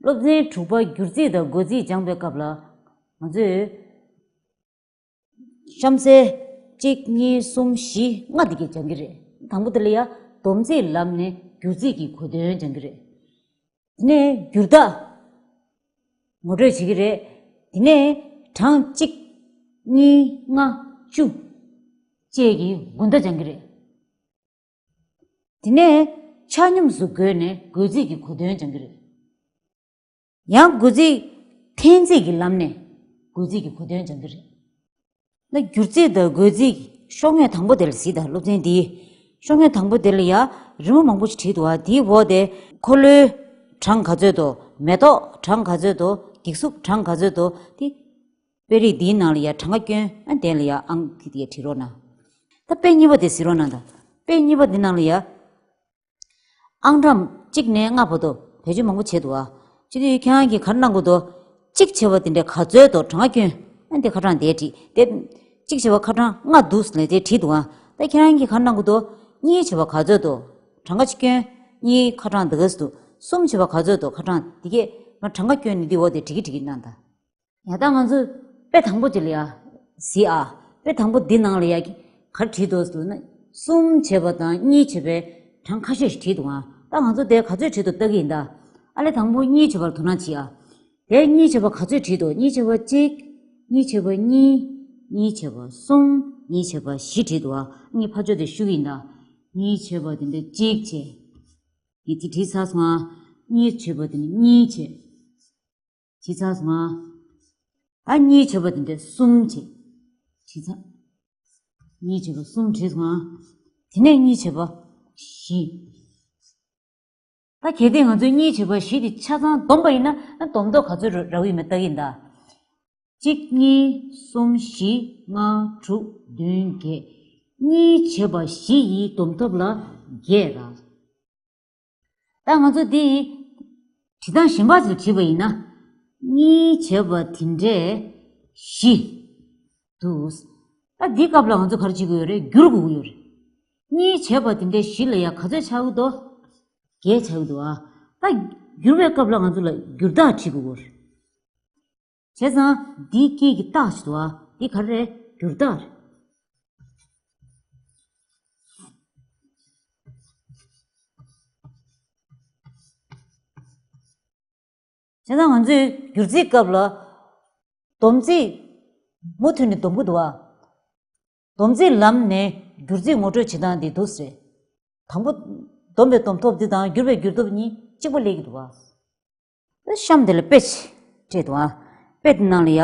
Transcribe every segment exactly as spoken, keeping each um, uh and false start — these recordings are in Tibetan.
སློབ་ཚན་དྲུག་པ་སྒྱུར་རྩིས་དང་བགོ་རྩིས་སྦྱངས་པའི་སྐབས་ལ་ང་ཚོས་གཤམ་གསལ་གཅིག་གཉིས་གསུམ་བཞི་ལྔ་འདི་གས་སྦྱང་གི་རེད། དང་པོ་དེ་ལ་ཡ་སྡོམ་རྩིས་ལམ་ནས་སྒྱུར་རྩིས་ཀྱི་གོ་དོན་སྦྱང་གི་རེད། དེ་ནས་སྒྱུར་རྟགས་ངོ་སྤྲོད་བྱེད་ཀྱི་རེད། དེ་ནས་གྲངས་གཅིག་གཉིས་ལྔ་བཅུ་བཅས་ཀྱི་དགུང་ཟླ་སྦྱང་གི་རེད། དེ་ནས་ཆ་སྙོམས་སུ་བགོས་ནས་བགོ་རྩིས་ཀྱི་གོ་དོན་སྦྱང་གི་རེད། ཡང་བགོ་རྩིས་འཐེན་རྩིས་ཀྱི་ལམ་ནས་བགོ་རྩིས་ཀྱི་གོ་དོན་སྦྱང་གི་རེད། ན་སྒྱུར་རྩིས་དང་བགོ་རྩིས་ཀྱི་ཤོག་ངོས་དང་པོ་དེ་ལ་གཟིགས་དང་། སློབ་ཚན་འདིའི་ཤོག་ངོས་དང་པོ་དེ་ལ་ཡ་རི་མོ་མང་པོ་ཞིག་བྲིས་འདུག་ཨ། དེའི་འོག་དེ་འཁོར་ལོའི་གྲངས་ག་ཚོད་འདུག་མེ་ཏོག་གྲངས་ག་ཚོད་འདུག་འགྱིག་གཟུགས་གྲངས་ག་ཚོད་འདུག་དེ་དཔེ་རིས་འདིའི་ནང་ལ་ཡ་གྲངས་ཀ་སྐྱོན། ཨ་དེ་ལ་ཡ་ཨང་ཀི་དེ་བྲིས་རོགས་གནང་། ད་དཔེ་གཉིས་པ་དེ་གཟིགས་རོགས་གནང་དང་། དཔེ་གཉིས་པ་འདི་ནང་ལ་ཡ་ཨང་གྲངས་གཅིག་ནས་ལྔ་བར་དུ་བེད་སྤྱོད་མང་པོ་བྱས་འདུག་ཨ། སྤྱི་འཐུས་ཁྱེད་རང་གིས་ག་རེ་གནང་དགོས་འདུག་གཅིག་བྱས་པ་དེ་འདྲའི་ག་ཚོད་འདུག་གྲངས་ཀ་སྐྱོན། ཨ་འདི་ཁ་གྲངས་དེ་བྲིས་ཏེ། གཅིག་བྱས་པ་ཁ་གྲངས་ལྔ་འདུག་ཟེར་ནས་དེ་བྲིས་འདུག་ཨ། ད་ཁྱེད་རང་གིས་ག་རེ་གནང་དགོས་འདུག་གཉིས་བྱས་པ་ག་ཚོད་འདུག་གྲངས་ཀ་སྐྱོན། གཉིས་ཁ་གྲངས་འདི་ག་ཚོད་འདུག་གསུམ་བྱས་པ་ག་ཚོད་འདུག་ཁ་གྲངས་འདི་གས་ང་གྲངས་ཀ་སྐྱོན་ནི་འདི་འོག་དེ་བྲིས་ཀྱི་བྲིས་ཀྱི་གནང་དང་། ཡ་ད་ང་ཚོ་དཔེ་དང་པོ་དེ་ལ་ཡ་གཟིགས་ཨ། དཔེ་དང་པོ་འདི་ནང་ལ་ཡ་ག་རེ་བྲིས་འདུག་ཟེར་ན། གསུམ་བྱས་པ་དང་གཉིས་བྱས་པའི་གྲངས་ཁ་ཤས་ཤིག་བྲིས་འདུག་ཨ། ད་ང་ཚོ་དེ་ག་ཚོད་བྲིས་འདུག་ལྟ་གི་ཡིན་ད། ཨ་ལས་དང་པོ་གཉིས་བྱས་པར་དོ་སྣང་བྱེད་ཨ། དེ་གཉིས་བྱས་པ་ག་ཚོད་བྲིས་འདུག་གཉིས་བྱས་པ་གཅིག་གཉིས་བྱས་པ་གཉིས། གཉིས་བྱས་པ་གསུམ། གཉིས་བྱས་པ་བཞི་བྲིས་འདུག་ཨ། གཉིས་ཕར་ཕྱོགས་དེ་བཤུ་གི་ཡིན་ད། གཉིས་བྱས་པ་དེ་འདྲ་གཅིག་བྱས། གཉིས་དེ་བྲིས་ཚར་སོང་ཨ། གཉིས་བྱས་པ་དེ་འདྲ་གཉིས་བྱས། བྲིས་ཚར་སོང་ང་། ཨ་གཉིས་བྱས་པ་དེ་འདྲ་གསུམ་བྱས། བྲིས་ཚར། གཉིས་བྱས་པ་གསུམ་བྲིས་སོང་ང་། དེ་ནས་གཉིས་བྱས་པ་བཞི། ད་གལ་ཏེ་ང་ཚོས་གཉིས་བྱས་པ་བཞི་དེ་ཆ་ཚང་བསྡོམས་པ་ཡིན་ན། ཨ་བསྡོམས་ཐོབ་ག་ཚོད་རག་གི་ཡོད་མེད་ལྟ་གི་ཡིན་ད། གཅིག་གཉིས། གསུམ། བཞི། ལྔ། དྲུག་བདུན། བརྒྱད། གཉིས་བྱས་པ་བཞི་ཡིས་བསྡོམས་ཐོབ་ལ་བརྒྱད་རག་ད་ང་ཚོ་འདི་བྲིས་སྟངས་གཞན་པ་ཞིག་བྲིས་པ་ཡིན་ན། གཉིས་བྱས་པ་དེ་འདྲས་བཞི་འདུག་ད་འདི་སྐབས་ལ་ང་ཚོ་ག་རེ་བྱེད་དགོས་ཡོད་རེད། བསྒྱུར་དགོས་ཀྱི་ཡོད་རེད། གཉིས་བྱས་པ་དེ་འདྲས་བཞི་ལ་ཡ་ག་ཚོད་ཆགས་ཀྱི་འདུག་བརྒྱད་ཆགས་ཀྱི་འདུག་ཨ། ད་བསྒྱུར་བའི་སྐབས་ལ་ང་ཚོ་ལ་བསྒྱུར་རྟགས་བྲིས་དགོས་ཀྱི་ཡོད་རེད། བྱས་ཙང་འདིའི་དཀྱིལ་གྱི་རྟགས་ཤིག་འདུག་ཨ། འདི་ག་རེ་རེད། བསྒྱུར་རྟགས་རེད། བྱས་ཙང་ང་ཚོས་བསྒྱུར་རྩིས་སྐབས་ལ་སྡོམ་རྩིས་མུ་མཐུད་ནས་སྡོམ་གྱི་འདུག་ཨ། སྡོམ་རྩིས་ལམ་ནས་བསྒྱུར་རྩིས་ངོ་སྤྲོད་བྱེད་སྟངས་འདི་འདུག་ཟེར། དང་པོ་བསྡོམས་པའི་བསྡོམས་ཐོབ་འདི་དང་བསྒྱུར་བའི་བསྒྱུར་ཐོབ་གཉིས་གཅིག་པ་སླེབས་ཀྱི་འདུག་ཨ། གཤམ་དེ་ལ་དཔེ་ཅིག་སྤྲད་འདུག་ཨ། དཔེ་དེ་ནང་ལ་ཡ།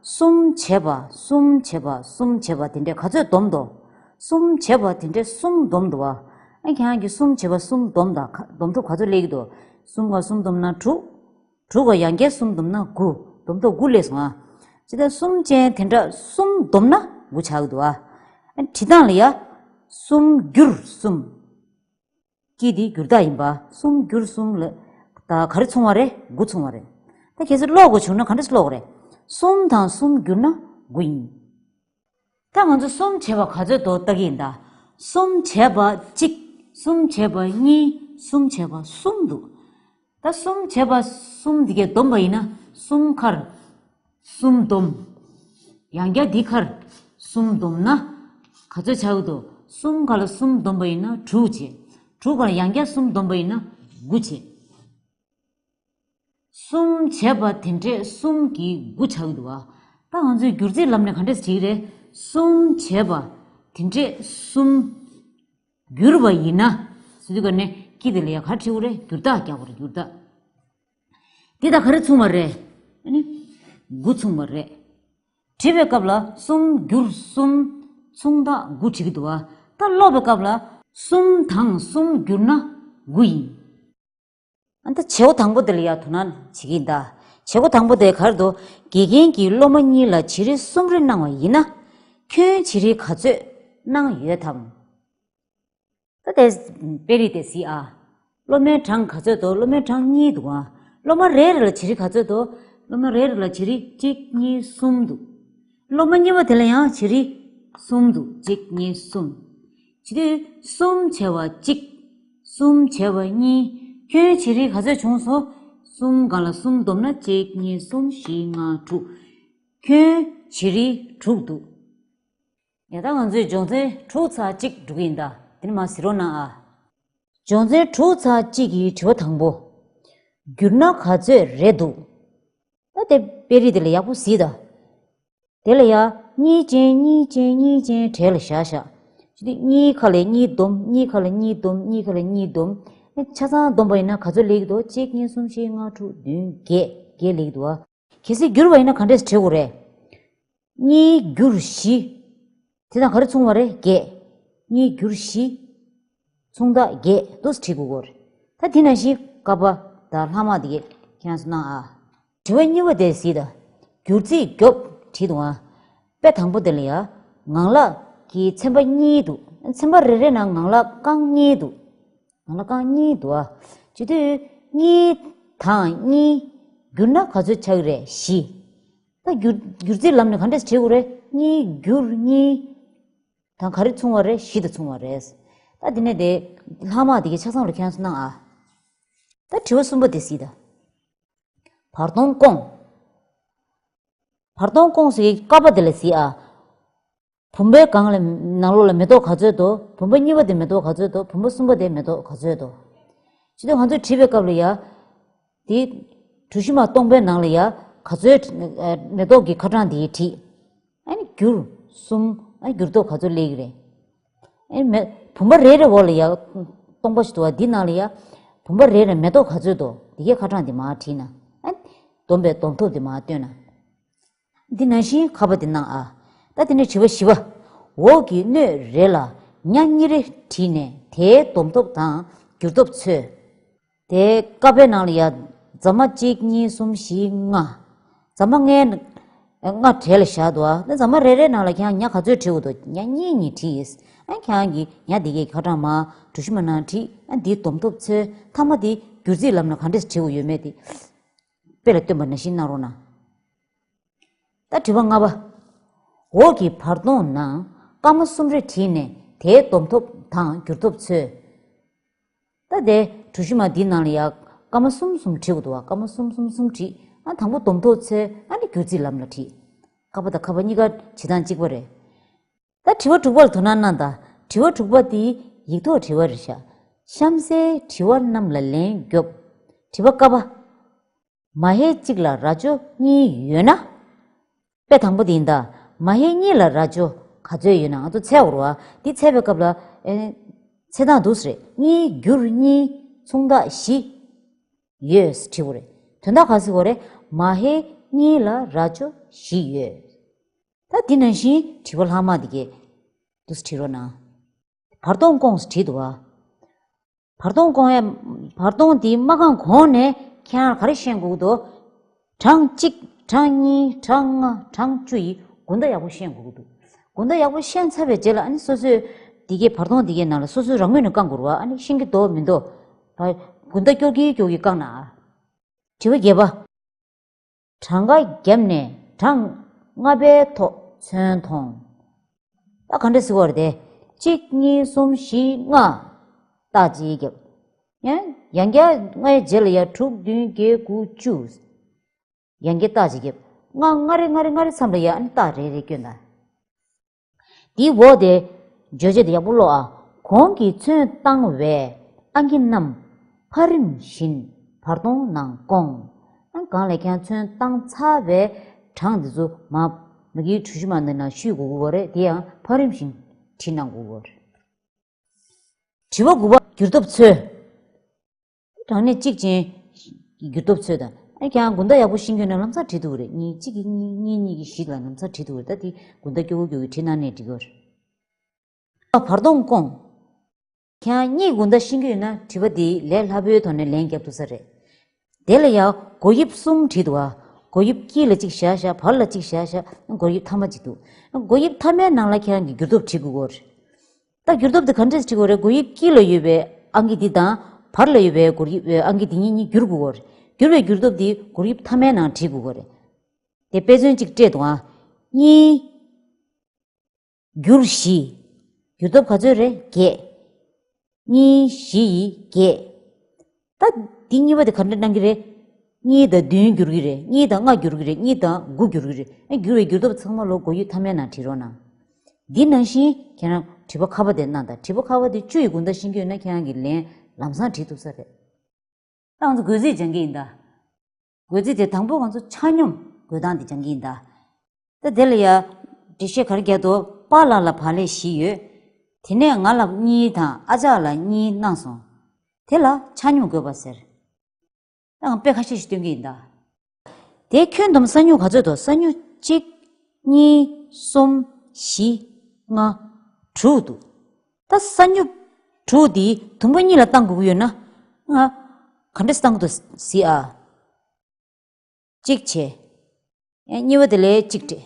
གསུམ་བྱས་པ། གསུམ་བྱས་པ། གསུམ་བྱས་པ་དེ་འདྲས་ག་ཚོད་བསྡོམས་འདུག་གསུམ་བྱས་པ་དེ་འདྲས་གསུམ་བསྡོམས་འདུག་ཨ། ཨ་ཁྱེད་རང་གིས་གསུམ་བྱས་པ་གསུམ་བསྡོམས་དང་། ཁ་བསྡོམས་ཐོབ་ག་ཚོད་སླེབས་ཀྱི་འདུག་གསུམ་ག་གསུམ་བསྡོམས་ན་དྲུག་དྲུག་ག་ཡང་བསྐྱར་གསུམ་བསྡོམས་ན་དགུ། བསྡོམས་ཐོབ་དགུ་སླེབས་སོང་ཨ། ཅི་ལྟར་གསུམ་ཅན་དེ་འདྲ་གསུམ་བསྡོམས་ན་དགུ་ཆགས་ཀྱི་འདུག་ཨ། ཨ་བྲིས་སྟངས་ལ་ཡ། གསུམ་བསྒྱུར་གསུམ། དཀྱིལ་འདི་བསྒྱུར་རྟགས་ཡིན་པ། གསུམ་བསྒྱུར་གསུམ་ལ། ད་ག་རེ་མཚུངས་པ་རེད། དགུ་མཚུངས་པ་རེད། ད་གལ་སྲིད་ཀློག་དགོས་བྱུང་ན་ག་འདྲ་ཀློག་དགོས་རེད། གསུམ་དང་གསུམ་བསྒྱུར་ན་དགུ་ཡིན། ད་ང་ཚོ་གསུམ་བྱས་པ་ག་ཚོད་འདུག་ལྟ་གི་ཡིན་ད། གསུམ་བྱས་པ་གཅིག་གསུམ་བྱས་པ་གཉིས། གསུམ་བྱས་པ་གསུམ་འདུག་ད་གསུམ་བྱས་པ་གསུམ་འདི་གས་བསྡོམས་པ་ཡིན་ན། གསུམ་ཁར་གསུམ་བསྡོམས། ཡང་བསྐྱར་འདི་ཁར་གསུམ་བསྡོམས་ན་ག་ཚོད་ཆགས་ཀྱི་འདུག་གསུམ་ཁ་ལ་གསུམ་བསྡོམས་པ་ཡིན་ན་དྲུག་བྱས། དྲུག་ཁར་ཡང་བསྐྱར་གསུམ་བསྡོམས་པ་ཡིན་ན་དགུ་བྱས། གསུམ་བྱས་པ་དེ་འདྲས་གསུམ་གྱིས་དགུ་ཆགས་ཀྱི་འདུག་བ། ད་ང་ཚོས་བསྒྱུར་རྩིས་ལམ་ནས་ག་འདྲས་བྱེད་ཀྱི་རེད། གསུམ་བྱས་པ་དེ་འདྲས་གསུམ་བསྒྱུར་བ་ཡིན་ན། ཟེར་དུས་ག་ནས་དཀྱིལ་དེ་ལ་ཡ་ག་རེ་བྲིས་དགོས་རེད། བསྒྱུར་རྟགས་རྒྱག་དགོས་རེད། བསྒྱུར་རྟགས། འདི་དང་ག་རེ་མཚུངས་པ་རེད། ཨ་ནི། དགུ་མཚུངས་པ་རེད། བྲིས་པའི་སྐབས་ལ་གསུམ་བསྒྱུར་གསུམ་མཚུངས་རྟགས་དགུ་བྲིས་ཀྱི་འདུག་བ། ད་ཀློག་པའི་སྐབས་ལ་གསུམ་དང་གསུམ་བསྒྱུར་ན་དགུ་ཡིན། ཨ་ད་བྱེད་སྒོ་དང་པོ་དེ་ལ་ཡ་དོ་སྣང་བྱེད་ཀྱི་ཡིན་ད། བྱེད་སྒོ་དང་པོ་དེ་ག་རེ་འདུག་དགེ་རྒན་གྱིས་སློབ་མ་གཉིས་ལ་བྱི་རིལ་གསུམ་རེ་གནང་བ་ཡིན་ན། ཁྱོན་བྱི་རིལ་ག་ཚོད་གནང་ཡོད་དམ། ད་དེ་དཔེ་རིས་དེ་གཟིགས་ཨ། སློབ་མའི་གྲངས་ག་ཚོད་འདུག་སློབ་མའི་གྲངས་གཉིས་འདུག་ཨ། སློབ་མ་རེ་རེ་ལ་བྱི་རིལ་ག་ཚོད་འདུག་སློབ་མ་རེ་རེ་ལ་བྱི་རིལ་གཅིག་གཉིས་གསུམ་འདུག་སློབ་མ་གཉིས་པ་དེ་ལ་ཡང་བྱི་རིལ་གསུམ་འདུག་གཅིག་གཉིས་གསུམ། བྱི་རིལ་གསུམ་བྱས་པ་གཅིག་གསུམ་བྱས་པ་གཉིས། ཁྱོན་བྱི་རིལ་ག་ཚོད་བྱུང་སོང་། གསུམ་ག་ལ་གསུམ་བསྡོམས་ན་གཅིག་གཉིས་གསུམ་བཞི་ལྔ་དྲུག་ཁྱོན་བྱེད་རིགས་དྲུག་འདུག་ཡ་ད་ང་ཚོས་སྦྱོང་ཚན་དྲུག་ཚེག་གཅིག་འགྲོ་གི་ཡིན་ད། དེ་ནས་མར་གཟིགས་རོགས་གནང་ཨ། སྦྱོང་ཚན་དྲུག་ཚེག་གཅིག་གི་དྲི་བ་དང་པོ། བསྒྱུར་ན་ག་ཚོད་རེད་འདུག་ད་དེ་དཔེ་རིས་དེ་ལ་ཡག་པོ་གཟིགས་དང་། དེ་ལ་ཡ་གཉིས་ཅན་གཉིས་ཅན་གཉིས་ཅན་གྲས་ལ་བཞག་བཞག་ཅི་སྟེ་གཉིས་ཁ་ལ་གཉིས་བསྡོམས། གཉིས་ཁ་ལ་གཉིས་བསྡོམས། གཉིས་ཁ་ལ་གཉིས་བསྡོམས། ཨེ་ཆ་ཚང་བསྡོམས་པ་ཡིན་ན་ག་ཚོད་སླེབས་ཀྱི་འདུག་གཅིག་གཉིས་གསུམ་བཞི་ལྔ་དྲུག་བདུན་བརྒྱད། བརྒྱད་སླེབས་ཀྱི་འདུག་ཨ། གལ་སྲིད་བསྒྱུར་བ་ཡིན་ན་ག་འདྲས་བྲིས་དགོས་རེད། གཉིས་བསྒྱུར་བཞི། དེ་དང་ག་རེ་མཚུངས་པ་རེད། བརྒྱད། གཉིས་བསྒྱུར་བཞི། མཚུངས་རྟགས་བརྒྱད་འདུག་སེ་བྲིས་དགོས་ཀྱི་རེད། ད་དེ་ནང་བཞིན་ཀ་པ་དང་ལྷག་མ་དེ་གས་ཁྱེད་རང་ཚོ་གནང་ཨ། དྲི་བ་གཉིས་པ་དེ་གཟིགས་དང་། བསྒྱུར་རྩིས་རྒྱོབ་བྲིས་འདུག་ཨ། དཔེ་དང་པོ་དེ་ལ་ཡ། ངང་ལག་གི་ཚན་པ་གཉིས་འདུག་ཚན་པ་རེ་རེ་ནང་ངང་ལག་རྐང་གཉིས་འདུག་ངང་ལག་རྐང་གཉིས་འདུག་ཨ། བྱེད་དུས་གཉིས་དང་གཉིས་བསྒྱུར་ན་ག་ཚོད་ཆགས་ཀྱི་རེད། བཞི། ད་བསྒྱུར་བསྒྱུར་རྩིས་ལམ་ནས་ག་འདྲས་བྱེད་དགོས་རེད། གཉིས་བསྒྱུར་གཉིས་དང་ག་རེ་མཚུངས་པ་རེད། བཞི་དང་མཚུངས་པ་རེད། ད་དེ་ནས་དེ་ལྷག་མ་དེ་གའི་ཆ་ཚང་ལ་ཁྱེད་རང་ཚོ་གནང་ཨ། ད་དྲི་བ་གསུམ་པ་དེ་གཟིགས་དང་། བར་སྟོང་སྐོང་། བར་སྟོང་སྐོང་ཟེར་ཀ་པ་དེ་ལ་གཟིགས་ཨ། བུམ་པའི་སྒང་ལ་ནང་ལོགས་ལ་མེ་ཏོག་ག་ཚོད་འདུག་བུམ་པ་གཉིས་པ་དེ་མེ་ཏོག་ག་ཚོད་འདུག་བུམ་པ་གསུམ་པ་དེ་མེ་ཏོག་ག་ཚོད་འདུག་བྱས་ཙང་ང་ཚོས་བྲིས་པའི་སྐབས་ལ་ཡ། དེ་གྲུ་བཞི་མ་སྟོང་པའི་ནང་ལ་ཡ་ག་ཚོད་མེ་ཏོག་གི་ཁ་གྲངས་དེ་བྲིས། ཨ་ནི་བསྒྱུར་གསུམ། ཨ་ནི་བསྒྱུར་ཐོབ་ག་ཚོད་སླེབས་ཀྱི་རེད། ཨ་ནི་མེ་བུམ་པ་རེ་རེ་འོག་ལ་ཡ་སྟོང་པ་ཞིག་འདུག་བ། འདི་ནང་ལ་ཡ་བུམ་པ་རེ་རེ་མེ་ཏོག་ག་ཚོད་འདུག་འདི་གའི་ཁ་གྲངས་དེ་མར་བྲིས་ན། ཨ་ནི་བསྡོམས་པས་བསྡོམས་ཐོབ་དེ་མར་བཏོན་ན། འདི་ནང་བཞིན་ཁ་པ་དེ་གནང་ཨ། ད་དེ་ནས་དྲི་བ་བཞི་པ། འོག་གི་སྣོད་རེ་ལ་ཉ་གཉིས་རེ་བྲིས་ནས་དེའི་བསྡོམས་ཐོབ་དང་བསྒྱུར་ཐོབ་འཚོལ། དེ་ཀ་པའི་ནང་ལ་ཡ། རྫ་མ་གཅིག་གཉིས་གསུམ་བཞི་ལྔ། རྫ་མ་ལྔའི་ལྔ་གྲས་ལ་བཞག་འདུག་ཨ། ད་རྫ་མ་རེ་རེའི་ནང་ལ་ཁྱེད་རང་ཉ་ག་ཚོད་བྲིས་དགོས་འདུག་ཉ་གཉིས་གཉིས་བྲིས་ཡིན། ཨ་ཁྱེད་རང་གིས་ཉ་འདི་གའི་ཁ་གྲངས་མར་གྲུ་བཞི་མ་ནང་བྲིས། ཨ་འདིའི་བསྡོམས་ཐོབ་འཚོལ། མཐའ་མ་འདི་བསྒྱུར་རྩིས་ལམ་ནས་ག་འདྲས་བྲིས་དགོས་ཡོད་མེད་དེ། དཔེ་ལ་སྟོན་པ་ནང་བཞིན་གནང་རོགས་གནང་། ད་དྲི་བ་ལྔ་པ། འོག་གི་བར་སྟོང་ནང་སྐར་མ་གསུམ་རེ་བྲིས་ནས་དེའི་བསྡོམས་ཐོབ་དང་བསྒྱུར་ཐོབ་འཚོལ། ད་དེ་གྲུ་བཞི་མ་འདིའི་ནང་ལ་ཡ་སྐར་མ་གསུམ་གསུམ་བྲིས་དགོས་འདུག་བ། སྐར་མ་གསུམ་གསུམ་གསུམ་བྲིས། ཨ་དང་པོ་བསྡོམས་ཐོབ་འཚོལ། ཨ་ནི་བསྒྱུར་རྩིས་ལམ་ལ་བྲིས། ཀ་པ་དང་ཁ་པ་གཉིས་ཀ་བྲིས་སྟངས་གཅིག་པ་རེད། ད་དྲི་བ་དྲུག་པ་ལ་དོ་སྣང་གནང་དང་། དྲི་བ་དྲུག་པ་དེ་ཡིག་ཐོག་དྲི་བ་རེད་ཤག་གཤམ་གསལ་དྲི་བ་རྣམས་ལ་ལན་རྒྱོབ། དྲི་བ་ཀ་པ། མ་ཧེ་གཅིག་ལ་རྭ་ཅོ་གཉིས་ཡོད་ན། དཔེ་དང་པོ་དེ་ཡིན་ད། མ་ཧེ་གཉིས་ལ་རྭ་ཅོ་ག་ཚོད་ཡོད་ན། ང་ཚོ་འཚོལ་དགོས་རེད་བ། འདི་འཚོལ་བའི་སྐབས་ལ་ཨེ། འཚོལ་སྟངས་འདུག་སེ་རེད། གཉིས་བསྒྱུར་གཉིས་མཚུངས་རྟགས་བཞི་ཡོད་ཟེར་བྲིས་དགོས་རེད། དོན་དག་ག་ཟེར་དགོས་རེད། མ་ཧེ་གཉིས་ལ་རྭ་ཅོ་བཞི་ཡོད། ད་འདི་ནང་བཞིན་དྲི་བ་ལྷག་མ་འདི་གས་འདུག་སེ་བྲིས་རོགས་གནང་། བར་སྟོང་སྐོང་ཟེར་བྲིས་འདུག་བ། བར་སྟོང་སྐོང་ཡ། བར་སྟོང་འདི་མ་བསྐང་གོང་ནས་ཁྱེད་རང་ག་རེ་ཤེས་དགོས་ཀྱི་འདུག་གྲངས་གཅིག་གྲངས་གཉིས། གྲངས་ལྔ། གྲངས་བཅུ་ཡི་དགོང་དག་ཡག་པོ་ཤེས་དགོས་ཀྱི་འདུག་དགོང་དག་ཡག་པོ་ཤེས་ཚར་བའི་རྗེས་ལ་ཨ་ནི་སོ་སོས་འདི་གའི་བར་སྟོང་འདི་གའི་ནང་ལ་སོ་སོས་རང་ངོས་ནས་བསྐང་དགོས་རེད་བ། ཨ་ནི་ཤེས་ཀྱི་འདུག་མི་འདུག་བ། དགོང་དག་སྐྱོར་གྱིན་སྐྱོར་གྱིན་བསྐང་ན། དྲི་བ་བརྒྱད་པ། གྲངས་ཀ་བརྒྱབ་ནས་གྲངས་ལྔ་པའི་ཐོག་ཚོན་མཐོང་། ད་ག་འདྲ་ཟེར་བ་རེད་དེ། གཅིག་གཉིས་གསུམ་བཞི་ལྔ། རྟགས་གཅིག་བརྒྱབ། ཡང་ཡང་བསྐྱར་ལྔའི་རྗེས་ལ་ཡ་དྲུག་བདུན་བརྒྱད་དགུ་བཅུ། ཡང་བསྐྱར་རྟགས་གཅིག་བརྒྱབ། ལྔ་ལྔ་རེ་ལྔ་རེ་ལྔ་རེ་མཚམས་ལ་ཡ་ཨ་ནི་རྟགས་རེ་རེ་སྐྱོན་དང་། དེའི་འོག་དེ། བརྗོད་བྱ་དེ་ཡག་པོ་ཀློག་ཨ། གོང་གི་ཚོན་བཏང་བའི་ཨང་ཀི་རྣམས་ཕ་རིམ་བཞིན་བར་སྟོང་ནང་བསྐོང་། ཨ་གང་ལ་ཁྱེད་རང་ཚོན་བཏང་ཚར་བའི་གྲངས་འདི་ཚོ་མ། མ་གིའི་གྲུ་བཞི་མ་འདི་ནང་བཤུས་དགོས་ཀྱི་ཡོད་རེད། དེ་ཡང་ཕ་རིམ་བཞིན་བྲིས་གནང་དགོས་ཀྱི་ཡོད་རེད། དྲི་བ་དགུ་པ། བསྒྱུར་ཐོབ་འཚོལ། གྲངས་གནས་གཅིག་ཅན་གྱི་བསྒྱུར་ཐོབ་འཚོལ་དང་། ཨ་ནི་ཁྱེད་རང་དགོང་དག་ཡག་པོ་ཤེས་ཀྱི་ཡོད་ན་ལམ་སང་བྲིས་ཐུབ་ཀྱི་རེད། གཉིས་གཅིག་གིས་གཉིས། གཉིས་གཉིས་ཀྱིས་བཞི་ལ་ལམ་སང་བྲིས་ཐུབ་ཀྱི་རེད། ད་དེ་དགོང་དག་སྐྱོ་བོ་སྐྱོ་བོ་བྲིས་གནང་ནས་འགྲིག་གི་རེད། བར་སྟོང་སྐོང་། ཁྱེད་རང་གཉིས་དགོང་དག་ཤེས་ཀྱི་ཡོད་ན་དྲི་བ་འདི་ལས་སླ་པོའི་ཐོག་ནས་ལན་རྒྱབ་ཐུབ་ས་རེད། དེ་ལ་ཡང་སྒོ་དབྱིབས་གསུམ་བྲིས་འདུག་བ། སྒོ་དབྱིབས་དཀྱིལ་ལ་གཅིག་བཞག་བཞག་བར་ལ་གཅིག་བཞག་བཞག་སྒོ་དབྱིབས་མཐའ་མ་གཅིག་འདུག་སྒོ་དབྱིབས་མཐའ་མའི་ནང་ལ་ཁྱེད་རང་གིས་བསྒྱུར་ཐོབ་བྲིས་དགོས་ཀྱི་ཡོད་རེད། ད་བསྒྱུར་ཐོབ་དེ་ག་འདྲས་བྲིས་དགོས་རེད། སྒོ་དབྱིབས་དཀྱིལ་ལ་ཡོད་པའི་ཨང་ཀི་འདི་དང་བར་ལ་ཡོད་པའི་སྒོ་དབྱིབས་ཨང་ཀི་འདི་གཉིས་གཉིས་བསྒྱུར་དགོས་ཀྱི་ཡོད་རེད། བསྒྱུར་བའི་བསྒྱུར་ཐོབ་འདི་སྒོ་དབྱིབས་མཐའ་མའི་ནང་བྲིས་དགོས་ཀྱི་ཡོད་རེད། དེ་དཔེ་མཚོན་གཅིག་སྤྲད་འདུག་ཨ། གཉིས་བསྒྱུར་བཞི། བསྒྱུར་ཐོབ་ག་ཚོད་རེད། བརྒྱད། གཉིས་བཞི་ཡི་བརྒྱད། ད་འདི་གཉིས་པ་དེ་ག་འདྲ་གནང་གི་རེད། གཉིས་དང་བདུན་འགྱུར་གྱི་རེད། གཉིས་དང་ལྔ་འགྱུར་གྱི་རེད། གཉིས་དང་དགུ་འགྱུར་གྱི་རེད། ཨ་འགྱུར་བའི་འགྱུར་ལྡོག་ཚང་མ་ལོ་མགོ་ཡུལ་མཐའ་མའི་ནང་བྲིས་རོགས་གནང་། འདི་ནང་བཞིན་ཁྱེད་རང་དྲི་བ་ཁ་པ་དེ་གནང་དང་། དྲི་བ་ཁ་པ་དེ་བཅུ་ཡི་དགོང་དག་ཤེས་ཀྱི་ཡོད་ན་ཁྱེད་རང་གིས་ལན་ལམ་སང་བྲིས་ཐུབ་ས་རེད། ད་ང་ཚོ་བགོད་རྩིས་སྦྱང་གི་ཡིན་ད། བགོད་རྩིས་དེ་དང་པོ་ང་ཚོ་ཆ་སྙོམས་བགོད་སྟངས་དེ་སྦྱང་གི་ཡིན་ད། ད་དེ་ལ་ཡ་འགྲེལ་བཤད་ག་རེ་རྒྱག་འདུག་པཱ་ལགས་ལ་བག་ལེབ་བཞི་ཡོད། དེ་ནས་ང་ལ་གཉིས་དང་ཨ་ཅག་ལ་གཉིས་གནང་སོང་། དེ་ལ་ཆ་སྙོམས་བགོད་པ་ཟེར། ད་ང་དཔེ་ཁ་ཤས་ཤིག་སྟོན་གྱི་ཡིན་ད། དེ་ཁྱོན་བསྡོམས་ས་སྙོམས་ག་ཚོད་འདུག་ས་སྙོམས་གཅིག་གཉིས། གསུམ། བཞི། ལྔ། དྲུག་འདུག་ད་ས་སྙོམས་དྲུག་འདི་དུམ་བུ་གཉིས་ལ་བཏང་དགོས་ཀྱི་ཡོད་ན། ང་ག་འདྲས་བཏང་དགོས་འདུག་གཟིགས་ཨ། གཅིག་བྱས། ཡང་གཉིས་པ་དེ་ལ་གཅིག་སྤྲད།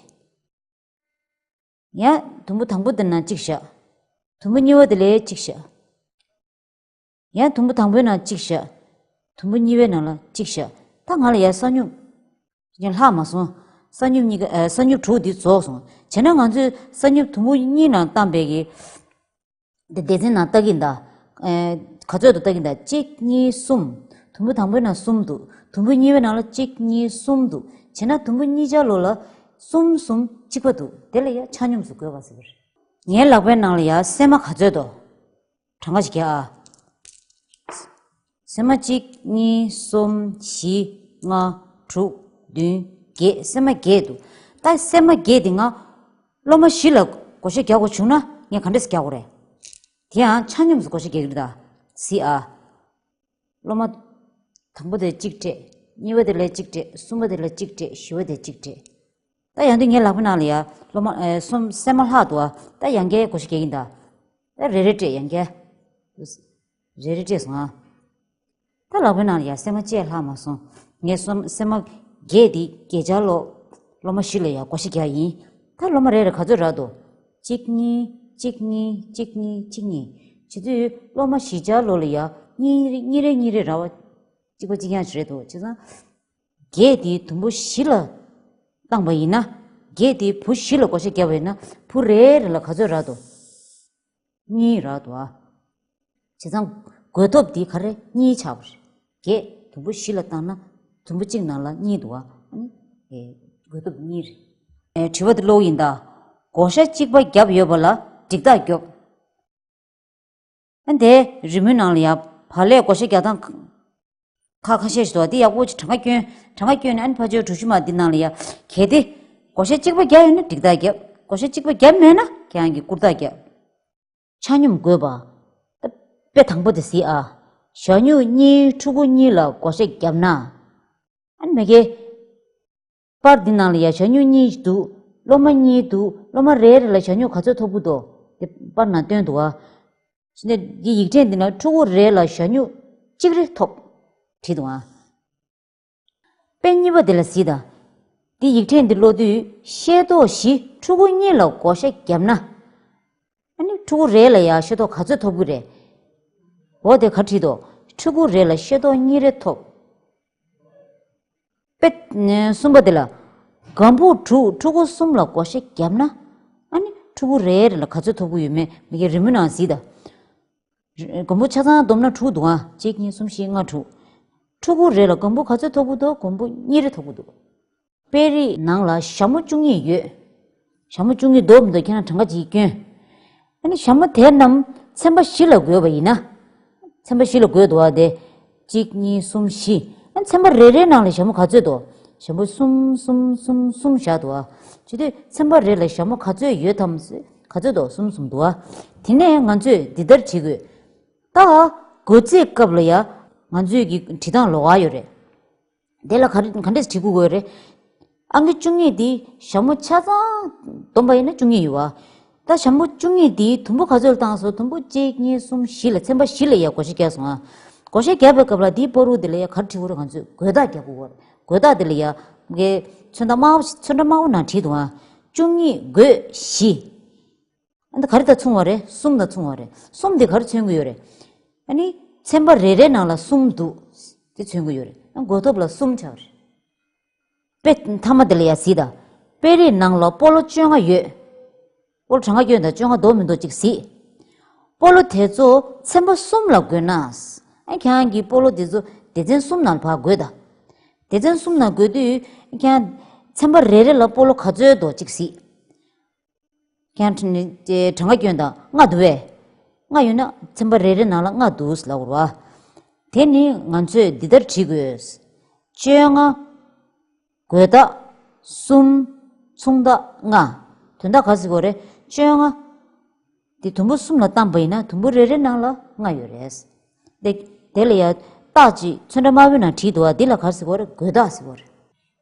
ཡང་དུམ་བུ་དང་པོ་དེ་ནང་གཅིག་བཞག་དུམ་བུ་གཉིས་པ་དེ་ལ་གཅིག་བཞག་ཡང་དུམ་བུ་དང་པོའི་ནང་གཅིག་བཞག་དུམ་བུ་གཉིས་པའི་ནང་ལ་གཅིག་བཞག་ད་ང་ལ་ཡ་ས་སྙོམས་ཡང་ལྷག་མ་སོང་། ས་སྙོམས་གཉིས་ཀ་ཨ། ས་སྙོམས་དྲུག་འདི་རྫོགས་སོང་། བྱས་ན་ང་ཚོས་ས་སྙོམས་དུམ་བུ་གཉིས་ནང་བཏང་པའི་གི་འདི་སྡེ་ཚན་ནང་ལྟ་གི་ཡིན་ད། ཨ། ག་ཚོད་འདུག་ལྟ་གི་ཡིན་ད། གཅིག་གཉིས། གསུམ། དུམ་བུ་དང་པོའི་ནང་གསུམ་འདུག་དུམ་བུ་གཉིས་པའི་ནང་ལ་གཅིག་གཉིས། གསུམ་འདུག་བྱས་ན་དུམ་བུ་གཉིས་ཆ་ལོ་ལ་གསུམ་གསུམ་གཅིག་པ་འདུག་དེ་ལ་ཡ་ཆ་སྙོམས་སུ་བགོས་པ་ཟེར་བ་རེད། ངའི་ལག་པའི་ནང་ལ་ཡ་སྲན་མ་ག་ཚོད་འདུག་གྲངས་ཀ་ཞིག་རྒྱག་ཨ། སྲན་མ་གཅིག་གཉིས། གསུམ། བཞི། ལྔ། དྲུག་བདུན། བརྒྱད། སྲན་མ་བརྒྱད་འདུག་ད་སྲན་མ་བརྒྱད་འདི་ང་སློབ་མ་བཞི་ལ་བགོ་བཤའ་རྒྱག་དགོས་བྱུང་ན་ངས་ག་འདྲས་སེ་རྒྱག་དགོས་རེད། དེ་ཡང་ཆ་སྙོམས་སུ་བགོ་བཤའ་རྒྱག་གི་རེད་ད། གཟིགས་ཨ། སློབ་མ་དང་པོ་དེ་གཅིག་སྤྲད། གཉིས་པ་དེ་ལ་གཅིག་སྤྲད། གསུམ་པ་དེ་ལ་གཅིག་སྤྲད། བཞི་པ་དེ་གཅིག་སྤྲད། ད་ཡང་དུས་ངའི་ལག་པའི་ནང་ལ་ཡ་སློབ་མ་ཨེ་གསུམ། སྲན་མ་ལྷག་འདུག་ཨ། ད་ཡང་བསྐྱར་བགོ་བཤའ་རྒྱག་གི་ཡིན་ད། ད་རེ་རེ་སྤྲད། ཡང་བསྐྱར་རེ་རེ་སྤྲད་སོང་ཨ། ད་ལག་པའི་ནང་ལ་ཡ་སྲན་མ་གཅིག་ལྷག་མ་སོང་། ངས་སྲན་སྲན་མ་བརྒྱད་འདི་བརྒྱད་ཆ་ལོ་སློབ་མ་བཞི་ལ་ཡ་བགོ་བཤའ་རྒྱག་ཡིན། ད་སློབ་མ་རེ་རེ་ག་ཚོད་རག་འདུག་གཅིག་གཉིས། གཅིག་གཉིས། གཅིག་གཉིས། གཅིག་གཉིས། བྱེད་དུས་སློབ་མ་བཞི་ཆ་ལོ་ལ་ཡ་གཉིས་གཉིས་རེ་གཉིས་རེ་རག་པ། གཅིག་པ་གཅིག་རྐྱང་ཞིག་རེད་འདུག་བྱས་ཙང་། བརྒྱད་དེ་དུམ་བུ་བཞི་ལ་བཏང་པ་ཡིན་ན། བརྒྱད་དེ་བུ་བཞི་ལ་བགོ་བཤའ་བརྒྱབ་པ་ཡིན་ན། བུ་རེ་རེ་ལ་ག་ཚོད་རག་འདུག་གཉིས་རག་འདུག་ཨ། བྱས་ཙང་བགོས་ཐོབ་འདི་ག་རེ། གཉིས་ཆགས་པ་རེད། བརྒྱད་དུམ་བུ་བཞི་ལ་བཏང་ན་དུམ་བུ་གཅིག་ནང་ལ་གཉིས་འདུག་ཨ། ཨ་ནི་ཨེ་བགོས་ཐོབ་གཉིས་རེད། ཨེ་དྲི་བ་འདི་ཀློག་ཡིན་ད། བགོ་བཤའ་གཅིག་པ་བརྒྱབ་ཡོད་པ་ལ་འགྲིག་རྟགས་རྒྱོབ། ཨ་ནི་དེ་རི་མོའི་ནང་ལ་ཡ་བག་ལེབ་བགོ་བཤའ་རྒྱག་སྟངས་ཁ་ཁ་ཤས་ཤིག་འདུག་བ། དེ་ཡག་པོ་ཅིག་གྲངས་ཀ་སྐྱོན། གྲངས་ཀ་སྐྱོན་ནས་ཨ་ནི་ཕར་ཕྱོགས་གྲུ་བཞི་མ་འདི་ནང་ལ་ཡ། གལ་ཏེ་བགོ་བཤའ་གཅིག་པ་བརྒྱབ་ཡོད་ན་འགྲིག་རྟགས་རྒྱབ། བགོ་བཤའ་གཅིག་པ་བརྒྱབ་མེད་ན་ཁྱེད་རང་གིས་བསྐུར་རྟགས་རྒྱབ། ཆ་སྙོམས་བགོས་པ། ད་དཔེ་དང་པོ་དེ་གཟིགས་ཨ། བྱ་སྨྱུག་གཉིས་ཕྲུ་གུ་གཉིས་ལ་བགོ་བཤའ་བརྒྱབ་ན། ཨ་ནི་མ་གི། པར་འདི་ནང་ལ་ཡ་བྱ་སྨྱུག་གཉིས་འདུག་སློབ་མ་གཉིས་འདུག་སློབ་མ་རེ་རེ་ལ་བྱ་སྨྱུག་ག་ཚོད་ཐོབ་ཀྱི་འདུག་དེ་པར་ནང་སྟོན་འདུག་ཨ། བྱས་ནས་འདི་ཡིག་ཕྲེང་འདི་ནང་ཕྲུ་གུ་རེ་ལ་བྱ་སྨྱུག་གཅིག་རེ་ཐོབ། བྲིས་འདུག་ཨ། དཔེ་གཉིས་པ་འདི་ལ་གཟིགས་དང་། འདི་ཡིག་ཕྲེང་འདི་ཀློག་དུས་ཤེལ་ཏོག་བཞི་ཕྲུ་གུ་གཉིས་ལ་བགོ་བཤའ་བརྒྱབ་ན། ཨ་ནི་ཕྲུ་གུ་རེ་ལ་ཡ་ཤེལ་ཏོག་ག་ཚོད་ཐོབ་ཀྱི་རེད། འོ་དེ་ག་བྲིས་འདུག་ཕྲུ་གུ་རེ་ལ་ཤེལ་ཏོག་གཉིས་རེ་ཐོབ། དཔེ་གསུམ་པ་དེ་ལ། སྒམ་པོ་དྲུག་ཕྲུ་གུ་གསུམ་ལ་བགོ་བཤའ་བརྒྱབ་ན། ཨ་ནི་ཕྲུ་གུ་རེ་རེ་ལ་ག་ཚོད་ཐོབ་ཀྱི་ཡོད་མེད་མ་གི་རི་མོའི་ནང་གཟིགས་དང་། སྒམ་པོ་ཆ་ཚང་བསྡོམས་ན་དྲུག་འདུག་ཨ། གཅིག་གཉིས། གསུམ། བཞི། ལྔ། དྲུག་ཕྲུ་གུ་རེ་ལ་སྒམ་པོ་ག་ཚོད་ཐོབ་ཀྱི་འདུག་སྒམ་པོ་གཉིས་རེ་ཐོབ་ཀྱི་འདུག་དཔེ་རིས་ནང་ལ་ཞྭ་མོ་བཅུ་གཉིས་ཡོད། ཞྭ་མོ་བཅུ་གཉིས་འདུག་མི་འདུག་ཁྱེད་རང་གྲངས་ཀ་ཅིག་སྐྱོན། ཨ་ནི་ཞྭ་མོ་དེ་རྣམས་ཚན་པ་བཞི་ལ་བགོས་པ་ཡིན་ན། ཚན་པ་བཞི་ལ་བགོས་འདུག་བ་དེ། གཅིག་གཉིས། གསུམ། བཞི། ཨ་ནི་ཚན་པ་རེ་རེའི་ནང་ལ་ཞྭ་མོ་ག་ཚོད་འདུག་ཞྭ་མོ་གསུམ་གསུམ་གསུམ་གསུམ་བཞག་འདུག་བ། བྱེད་དུས་ཚན་པ་རེ་ལ་ཞྭ་མོ་ག་ཚོད་ཡོད་དམ། ག་ཚོད་འདུག་གསུམ་གསུམ་འདུག་བ། དེ་ནས་ང་ཚོས་འདི་ལྟར་བྲིས་དགོས། ད་བགོ་རྩིས་སྐབས་ལ་ཡ། ང་ཚོས་ཀྱི་བྲིས་སྟངས་ལོགས་ཀ་ཡོད་རེད། དེ་ལ་ག་རེ་ག་འདྲས་བྲིས་དགོས་ཀྱི་ཡོད་རེད། ཨང་ཀི་བཅུ་གཉིས་འདི་ཞྭ་མོ་ཆ་ཚང་བསྡོམས་པ་ཡིན་ན་བཅུ་གཉིས་ཡོད་བ། ད་ཞྭ་མོ་བཅུ་གཉིས་འདིའི་དུམ་བུ་ག་ཚོད་བཏང་སོང་། དུམ་བུ་གཅིག་གཉིས། གསུམ། བཞི་ལ་ཚན་པ་བཞི་ལ་ཡ་བགོ་བཤའ་བརྒྱབ་སོང་ཨ། བགོ་བཤའ་བརྒྱབ་པའི་སྐབས་ལ་འདིའི་བར་དུ་དེ་ལ་ཡ་ག་རེ་བྲིས་དགོས་རེད། ང་ཚོས་བགོས་རྟགས་རྒྱག་དགོས་ཀྱི་ཡོད་རེད། བགོས་རྟགས་དེ་ལ་ཡ་ངས་ཚོན་མདོག་དམར་པོ་ཚོན་ཁྲ་དམར་པོ་ནང་བྲིས་འདུག་ཨ། བཅུ་གཉིས་བགོས་བཞི། ཨ་ནི་ག་རེ་དང་མཚུངས་པ་རེད། གསུམ་དང་མཚུངས་པ་རེད། གསུམ་འདི་ག་རེ་མཚོན་གྱི་ཡོད་རེད། ཨ་ནི་ཚན་པ་རེ་རེའི་ནང་ལ་གསུམ་འདུག་དེ་མཚོན་གྱི་ཡོད་རེད། ཨ་བགོས་ཐོབ་ལ་གསུམ་ཆགས་པ་རེད། དཔེ་མཐའ་མ་དེ་ལ་ཡ་གཟིགས་དང་། དཔེ་རིས་ནང་ལ་སྤོ་ལོ་བཅོ་ལྔ་ཡོད། སྤོ་ལོ་གྲངས་ཀ་སྐྱོན་དང་བཅོ་ལྔ་འདུག་མི་འདུག་ཅིག་གཟིགས། སྤོ་ལོ་དེ་ཚོ་ཚན་པ་གསུམ་ལ་བགོས་ན། ཨ་ཁྱེད་རང་གིས་སྤོ་ལོ་དེ་ཚོ་སྡེ་ཚན་གསུམ་ནང་ལ་ཕར་བགོས་དང་། སྡེ་ཚན་གསུམ་ནང་བགོས་དུས་ཁྱེད་རང་ཚན་པ་རེ་རེ་ལ་སྤོ་ལོ་ག་ཚོད་འདུག་གཅིག་གཟིགས། ཁྱེད་རང་གྲངས་ཀ་སྐྱོན་དང་ལྔ་འདུག་བས། ལྔ་ཡོད་ན་ཚན་པ་རེ་རེ་ནང་ལ་ལྔ་འདུག་ལབ་དགོས་རེད་བ། དེ་ནི་ང་ཚོས་འདི་ལྟར་བྲིས་དགོས། བཅོ་ལྔ། བགོས་རྟགས་གསུམ། མཚུངས་རྟགས་ལྔ། དོན་དག་ག་རེ་ཟེར་དགོས་རེད། བཅོ་ལྔ་དེ་དུམ་བུ་གསུམ་ལ་བཏང་པ་ཡིན་ན་དུམ་བུ་རེ་རེ་ནང་ལ་ལྔ་ཡོད་རེད། དེ་དེ་ལ་ཡ་རྟགས་ཅིག་ཚོན་ཁྲ་དམར་པོའི་ནང་བྲིས་འདུག་བ། འདི་ལ་ག་རེ་ཟེར་དགོས་རེད། བགོས་རྟགས་ཟེར་དགོས་རེད།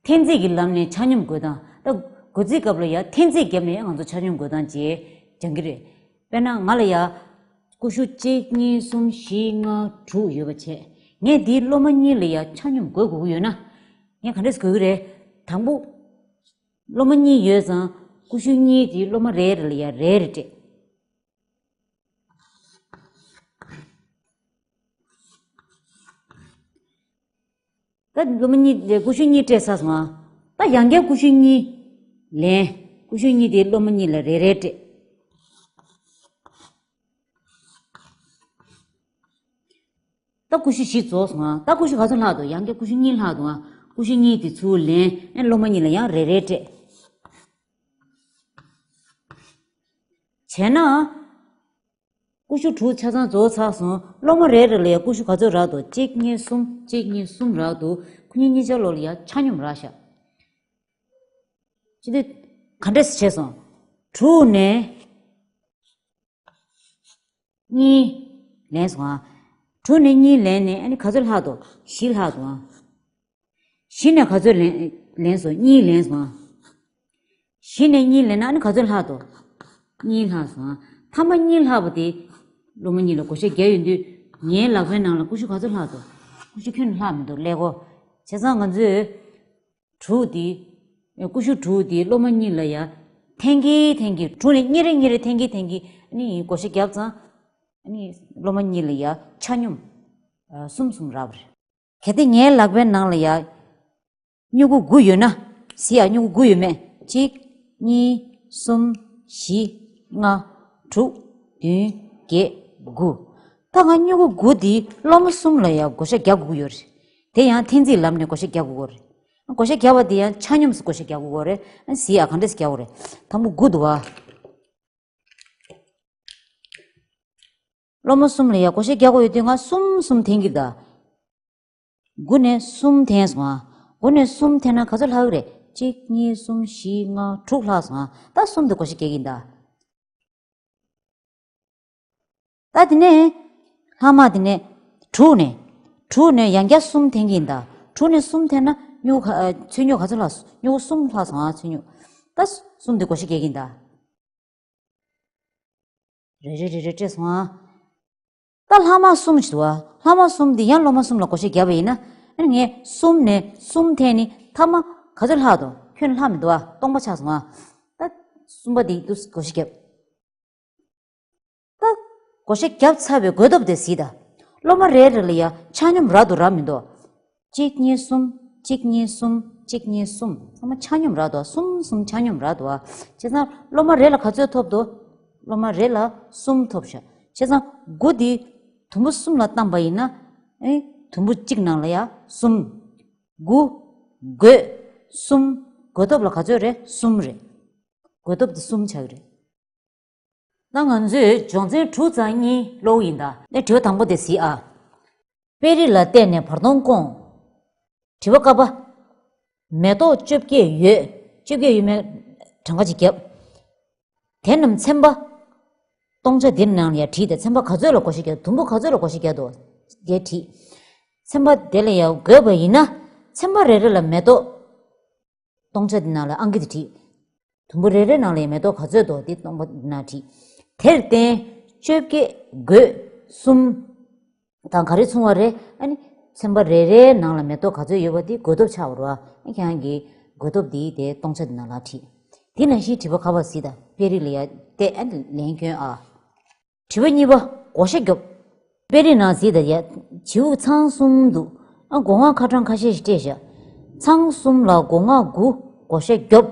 འཐེན་རྩིས་ཀྱི་ལམ་ནས་ཆ་སྙོམས་བགོད་སྟངས། ད་བགོ་རྩིས་སྐབས་ལ་ཡ་འཐེན་རྩིས་བརྒྱབ་ནས་ང་ཚོ་ཆ་སྙོམས་བགོད་སྟངས་བྱེད་སྦྱང་གི་རེད། དཔེར་ན་ང་ལ་ཡ་ཀུ་ཤུ་གཅིག་གཉིས་གསུམ་བཞི་ལྔ་དྲུག་ཡོད་པ་བྱས། ངས་འདིའི་སློབ་མ་གཉིས་ལ་ཡ་ཆ་སྙོམས་བགོད་དགོས་ཀྱི་ཡོད་ན། ངས་ག་འདྲས་བགོད་ཀྱི་རེད། དང་པོ། སློབ་མ་གཉིས་ཡོད་ཙང་ཀུ་ཤུ་གཉིས་དེ་སློབ་མ་རེ་རེ་ལ་ཡ་རེ་རེ་སྤྲད། ད་སློབ་མ་གཉིས་ཀུ་ཤུ་གཉིས་སྤྲད་ཚར་སོང་ང་། ད་ཡང་བསྐྱར་ཀུ་ཤུ་གཉིས་ལེན། ཀུ་ཤུ་གཉིས་དེ་སློབ་མ་གཉིས་ལ་རེ་རེ་སྤྲད། ད་ཀུ་ཤུ་བཞི་རྫོགས་སོང་ང་། ད་ཀུ་ཤུ་ག་ཚོད་ལྷག་འདུག་ཡང་བསྐྱར་ཀུ་ཤུ་གཉིས་ལྷག་འདུག་ང་། ཀུ་ཤུ་གཉིས་དེ་ཚུར་ལེན། ཨེ་སློབ་མ་གཉིས་ལ་ཡང་རེ་རེ་སྤྲད། བྱས་ན། ཀུ་ཤུ་དྲུག་ཆ་ཚང་རྫོགས་ཚར་སོང་། སློབ་མ་རེ་རེ་ལ་ཡང་ཀུ་ཤུ་ག་ཚོད་རག་འདུག་གཅིག་གཉིས་གསུམ། གཅིག་གཉིས་གསུམ་རག་འདུག་ཁོ་གཉིས་གཉིས་ཆ་ལོག་ལ་ཡང་ཆ་སྙོམས་རག་ཤག་ཅི་སྟེ། ག་འདྲས་བྱས་སོང་། དྲུག་ནས་གཉིས་ལེན་སོང་ང་། དྲུག་ནས་གཉིས་ལེན་ནས་ཨ་ནི་ག་ཚོད་ལྷག་འདུག་བཞི་ལྷག་འདུག་ང་། བཞི་ནས་ག་ཚོད་ལེན་ལེན་སོང་། གཉིས་ལེན་སོང་ང་། བཞི་ནས་གཉིས་ལེན་ན་ཨ་ནི་ག་ཚོད་ལྷག་འདུག་གཉིས་ལྷག་སོང་ང་། མཐའ་མ་གཉིས་ལྷག་པ་དེ་སློབ་མ་གཉིས་ལ་བགོ་བཤའ་བརྒྱབ་ཡོང་དུས་ངའི་ལག་པའི་ནང་ལ་ཀུ་ཤུ་ག་ཚོད་ལྷག་འདུག་ཀུ་ཤུ་ཁྱོན་ནས་ལྷག་མི་འདུག་ཀླད་ཀོར། བྱས་ཙང་ང་ཚོས་དྲུག་དེ། ཀུ་ཤུ་དྲུག་དེ་སློབ་མ་གཉིས་ལ་ཡ་འཐེན་གྱིན་འཐེན་གྱིན། དྲུག་ནས་གཉིས་རེ་གཉིས་རེ་འཐེན་གྱིན་འཐེན་གྱིན་ཨ་ནི་བགོ་བཤའ་བརྒྱབ་ཙང་། ཨ་ནི་སློབ་མ་གཉིས་ལ་ཡ་ཆ་སྙོམས་གསུམ་གསུམ་རག་པ་རེད། གལ་ཏེ་ངའི་ལག་པའི་ནང་ལ་ཡ་སྨྱུ་གུ་དགུ་ཡོད་ན། གཟིགས་ཨ། སྨྱུ་གུ་དགུ་ཡོད་མེད། གཅིག་གཉིས། གསུམ། བཞི། ལྔ། དྲུག་བདུན། བརྒྱད། དགུ། ད་ང་སྨྱུ་གུ་དགུ་འདི་སློབ་མ་གསུམ་ལ་ཡང་བགོ་བཤའ་རྒྱག་དགོས་ཀྱི་ཡོད་རེད། དེ་ཡང་འཐེན་རྩིས་ལམ་ནས་བགོ་བཤའ་རྒྱག་དགོས་ཀྱི་ཡོད་རེད། བགོ་བཤའ་རྒྱག་པ་དེ་ཡང་ཆ་སྙོམས་སུ་བགོ་བཤའ་རྒྱག་དགོས་ཀྱི་ཡོད་རེད། གཟིགས་ཨ། ག་འདྲས་སེ་རྒྱག་དགོས་རེད། དང་པོ་དགུ་འདུག་བ། སློབ་མ་གསུམ་ལ་ཡང་བགོ་བཤའ་རྒྱག་དགོས་ཡོད་དུས་ང་གསུམ་གསུམ་འཐེན་གྱི་ད། དགུ་ནས་གསུམ་འཐེན་སོང་ང་། དགུ་ནས་གསུམ་འཐེན་ན་ག་ཚོད་ལྷག་གི་རེད། གཅིག་གཉིས། གསུམ། བཞི། ལྔ། དྲུག་ལྷག་སོང་ང་། ད་གསུམ་དེ་བགོ་བཤའ་རྒྱག་གི་ཡིན་ད། ད་དེ་ནས་ལྷག་མ་དེ་ནས་དྲུག་ནས། དྲུག་ནས་ཡང་བསྐྱར་གསུམ་འཐེན་གྱི་ཡིན་ད། དྲུག་ནས་གསུམ་འཐེན་ན་སྨྱུ་གུ་ག་ཚོད་སྨྱུ་གུ་ག་ཚོད་ལྷག་སོང་། སྨྱུ་གུ་གསུམ་ལྷག་སོང་ང་། ཚོད་སྨྱུ་གུ། ད་གསུམ་དེ་བགོ་བཤའ་རྒྱག་གི་ཡིན་ད། རེ་རེ་རེ་རེ་སྤྲད་སོང་ཨ། ད་ལྷག་མ་གསུམ་ཞིག་འདུག་ཨ། ལྷག་མ་གསུམ་འདི་ཡང་སློབ་མ་གསུམ་ལ་བགོ་བཤའ་བརྒྱབ་པ་ཡིན་ན། ཨ་ནི་ངས་གསུམ་ནས་གསུམ་འཐེན་ནི་མཐའ་མ་ག་ཚོད་ལྷག་འདུག་ཁྱོན་ལྷག་མི་འདུག་ཨ། སྟོང་པ་ཆགས་སོང་ཨ། ད་གསུམ་པ་འདི་འདུག་བགོ་བཤའ་བརྒྱབ། ད་བགོ་བཤའ་བརྒྱབ་ཚར་བའི་བགོ་ཐོབ་དེ་གཟིགས་དང་། སློབ་མ་རེ་རེ་ལ་ཡ་ཆ་སྙོམས་རག་འདུག་རག་མི་འདུག་གཅིག་གཉིས། གསུམ། གཅིག་གཉིས། གསུམ། གཅིག་གཉིས། གསུམ། ཚང་མ་ཆ་སྙོམས་རག་འདུག་གསུམ་གསུམ་ཆ་སྙོམས་རག་འདུག་ཨ། བྱས་ཙང་སློབ་མ་རེ་ལ་ག་ཚོད་ཐོབ་འདུག་སློབ་མ་རེ་ལ་གསུམ་ཐོབ་ཤག་བྱས་ཙང་དགུ་འདི་དུམ་བུ་གསུམ་ལ་བཏང་པ་ཡིན་ན། ཨེ། དུམ་བུ་གཅིག་ནང་ལ་ཡ་གསུམ། དགུ། བགོས། གསུམ། བགོ་ཐོབ་ལ་ག་ཚོད་རེད། གསུམ་རེད། བགོ་ཐོབ་འདི་གསུམ་ཆགས་ཀྱི་རེད། ད་ང་ཚོས་སྦྱོང་ཚན་དྲུག་ཙམ་གཉིས་ཀློག་གི་ཡིན་ད། ཨེ། དྲི་བ་དང་པོ་དེ་གཟིགས་ཨ། དཔེ་རིས་ལ་བལྟས་ནས་བར་སྟོང་བསྐོང་། དྲི་བ་ཀ་པ། མེ་ཏོག་བཅོ་བརྒྱད་ཡོད། བཅོ་བརྒྱད་ཡོད་མེད་གྲངས་ཀ་ཅིག་བརྒྱབ། དེ་རྣམས་ཚན་པ། སྟོང་ཆ་འདིར་ནང་ལ་ཡ་བྲིས་ཏེ་ཚན་པ་ག་ཚོད་ལ་བགོ་བཤའ་རྒྱག་དུམ་བུ་ག་ཚོད་ལ་བགོ་བཤའ་རྒྱག་འདུག་དེ་བྲིས། ཚན་པ་དེ་ལ་ཡ་བགོས་པ་ཡིན་ན། ཚན་པ་རེ་རེ་ལ་མེ་ཏོག་སྟོང་ཆ་འདི་ནང་ལ་ཨང་ཀི་དེ་བྲིས། དུམ་བུ་རེ་རེ་ནང་ལ་ཡ་མེ་ཏོག་ག་ཚོད་འདུག་དེ་སྟོང་པ་ནང་བྲིས། དེར་བརྟེན་བཅོ་བརྒྱད་བགོས་གསུམ་དང་ག་རེ་མཚུངས་པ་རེད། ཨ་ནི་ཚན་པ་རེ་རེའི་ནང་ལ་མེ་ཏོག་ག་ཚོད་ཡོད་པ་དེ་བགོས་ཐོབ་ཆགས་པ་རེད་བ། ཨ། ཁྱེད་རང་གིས་བགོས་ཐོབ་དེ་དེ་སྟོང་ཆ་དེ་ནང་ལ་བྲིས། དེ་ནང་བཞིན་དྲི་བ་ཁ་པར་གཟིགས་དང་། དཔེ་རིས་ལ་ཡ་བལྟས། ཨ་ནི་ལན་སྐྱོན་ཨ། དྲི་བ་གཉིས་པ། བགོ་བཤའ་རྒྱོབ། དཔེ་རིས་ནང་གཟིགས་དང་ཡ། བྱིའུ་ཚང་གསུམ་འདུག་ཨ། སྒོ་ང་ཁ་གྲངས་ཁ་ཤས་ཤིག་སྤྲད་བཞག་ཚང་གསུམ་ལ་སྒོ་ང་དགུ། བགོ་བཤའ་རྒྱོབ།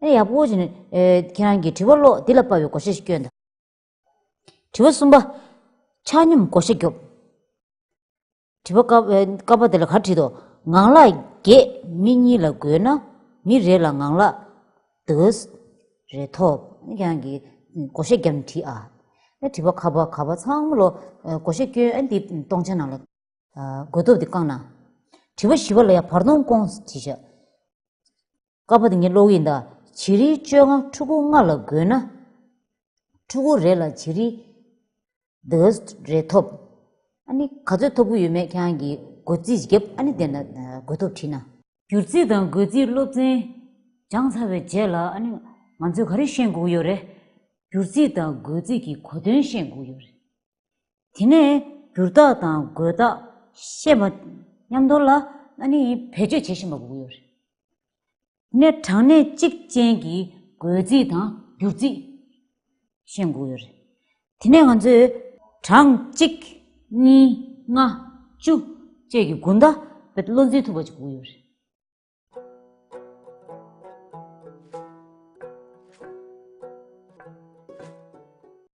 ཨ། ཡག་པོ་བྱས་ནས། ཨེ། ཁྱེད་རང་གིས་དྲི་བ་ཀློག་འདི་ལ་དཔག་པའི་བགོ་བཤའ་ཞིག་སྐྱོན་དང་། དྲི་བ་གསུམ་པ། ཆ་སྙོམས་བགོ་བཤའ་རྒྱོབ། དྲི་བ་ཀ། ཨེ། ཀ་པ་དེ་ལ་ག་རེ་བྲིས་འདུག་ངང་ལག་བརྒྱད་མི་གཉིས་ལ་བགོས་ན། མི་རེ་ལ་ངང་ལག་དགུ་རེ་ཐོབ། ཁྱེད་རང་གིས་བགོ་བཤའ་བརྒྱབ་ནས་བྲིས་ཨ། ཨ་ནི་དྲི་བ་ཁ་པར་ག་པར་ཚང་མ་ལོ་བགོ་བཤའ་བསྐྱོན། ཨ་ནི་འདི་སྟོང་ཆ་ནང་ལ་བགོ་ཐོབ་འདི་བཀང་ན། དྲི་བ་བཞི་པ་ལ་ཡང་བར་སྟོང་སྐོང་བྲིས་ཤག་ཀ་པ་དེ་ངས་ཀློག་གི་ཡིན་ད། བྱི་རིལ་བཅོ་ལྔ་ཕྲུ་གུ་ལྔ་ལ་བགོས་ན། ཕྲུ་གུ་རེ་ལ་བྱི་རིལ་དགུ་རེ་ཐོབ། ཨ་ནི་ག་ཚོད་ཐོབ་ཀྱི་ཡོད་མེད་ཁྱེད་རང་གིས་བགོ་རྩིས་བརྒྱབ། ཨ་ནི་དེ་ན་བགོ་ཐོབ་བྲིས་ན། བསྒྱུར་རྩིས་དང་བགོ་རྩིས་སློབ་ཚན་སྦྱངས་ཚར་བའི་རྗེས་ལ། ཨ་ནི་ང་ཚོས་ག་རེ་ཤེས་དགོས་ཀྱི་ཡོད་རེད། བསྒྱུར་རྩིས་དང་བགོ་རྩིས་ཀྱི་གོ་དོན་ཤེས་དགོས་ཀྱི་ཡོད་རེད། དེ་ནས་བསྒྱུར་རྟགས་དང་བགོ་རྟགས་ཤེས་པ་མཉམ་དུ་ལ། ཨ་ནི་བེད་སྤྱོད་བྱེད་ཤེས་པ་དགོས་ཀྱི་ཡོད་རེད། དེ་ནས་གྲངས་གནས་གཅིག་ཅན་གྱི་བགོ་རྩིས་དང་བསྒྱུར་རྩིས་ཤེས་དགོས་ཡོད་རེད། དེ་ནས་ང་ཚོས་གྲངས་གཅིག་གཉིས་ལྔ་བཅུ་བཅས་ཀྱི་དགུན་ཟླ་བེད་བློ་འཛིན་ཐུབ་པ་ཅིག་དགོས་ཡོད་རེད།